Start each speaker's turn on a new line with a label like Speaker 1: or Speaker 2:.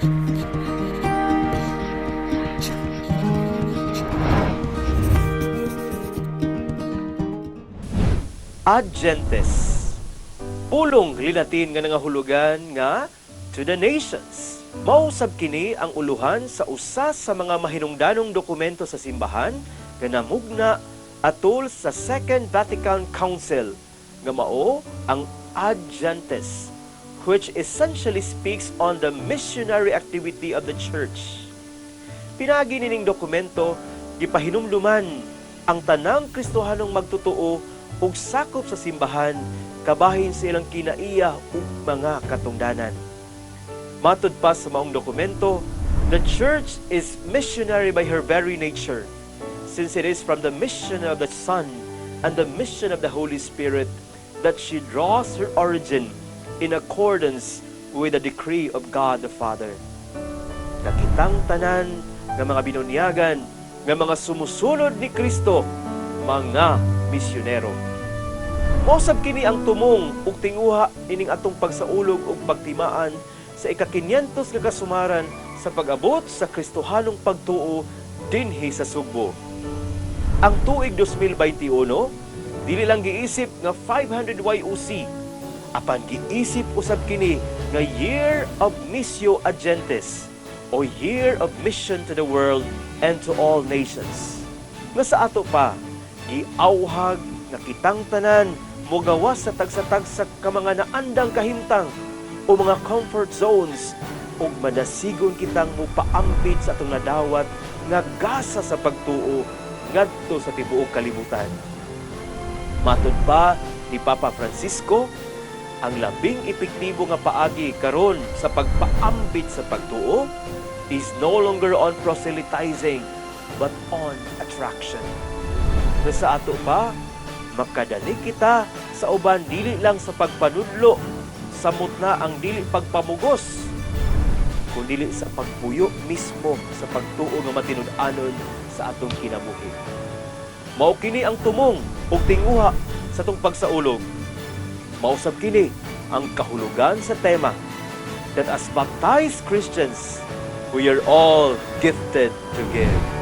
Speaker 1: Ad gentes. Pulong Latin nga nangahulugan nga "to the nations." Mao sab kini ang uluhan sa usa sa mga mahinungdanong dokumento sa simbahan nga namugna atol sa Second Vatican Council, nga mao ang Ad Gentes, which essentially speaks on the missionary activity of the Church. Pinaagi nining dokumento, gipahinumduman ang tanang Kristohanong magtotoo ug sakop sa simbahan kabahin sa ilang kinaiya ug mga katungdanan. Matud pa sa maong dokumento, the Church is missionary by her very nature, since it is from the mission of the Son and the mission of the Holy Spirit that she draws her origin in accordance with the decree of God the Father. Nga kitang tanan nga mga binunyagan, nga mga sumusunod ni Kristo, mga misyonero. Mao sab kini ang tumong ug tinguha ining atong pagsaulog ug pagtimaan sa ika-500 nga kasumaran sa pag-abot sa Kristohanong pagtuo dinhi sa Sugbo. Ang tuig 2021, dili lang giisip nga 500 YOC, apan giisip usab kini nga Year of Missio Ad Gentes o Year of Mission to the World and to all Nations. Nga sa ato pa, giawhag nga kitang tanan mogawas sa tagsa-tagsa ka mga naandang kahimtang o mga comfort zones ug madasigon kitang mopaambit sa atong nadawat nga gasa sa pagtuo ngadto sa tibuok kalibutan. Matud pa ni Papa Francisco, ang labing epektibo nga paagi karon sa pagpaambit sa pagtuo is no longer on proselytizing but on attraction. Nga sa ato pa, makadali kita sa uban dili lang sa pagpanudlo, samot na ang dili pagpamugos, kun dili sa pagpuyo mismo sa pagtuo nga matinud-anon sa atong kinabuhi. Mao kini ang tumong ug tinguha sa atong pagsaulog. Mao sab kini ang kahulugan sa tema that as baptized Christians, we are all gifted to give.